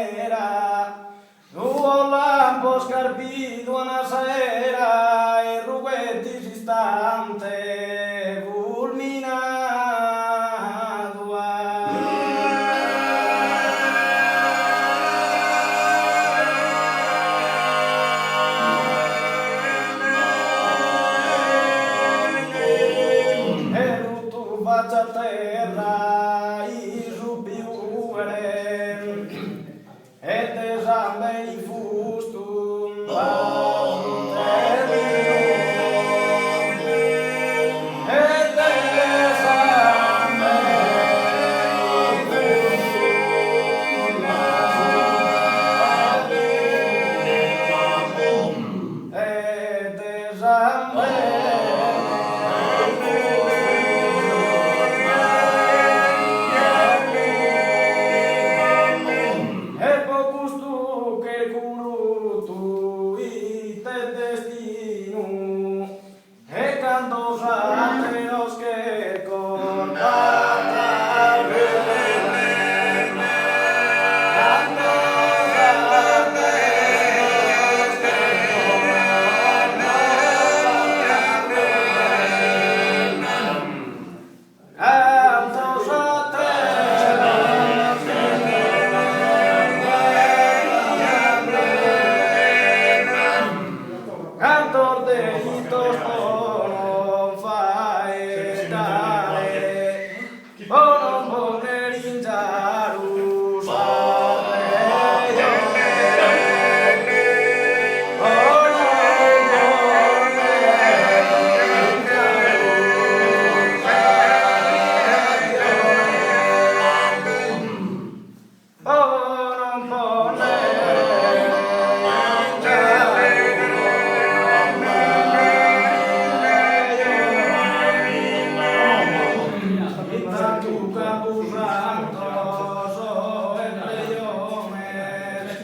manera, Duos lampos carpidu an s'aera e rughet s'istante fulminadu E ruttu faccia a terra in su piuere. E de sambene infustu E de sambene E po custu chercu rutu ite destinu E cantos ateros chercos Cantos delitos po non faeddare, po non ponner in giaru sa rejone, po non ponner in giaru sa rejone. Po non ponner in giaru In tantu campusantos e prejones.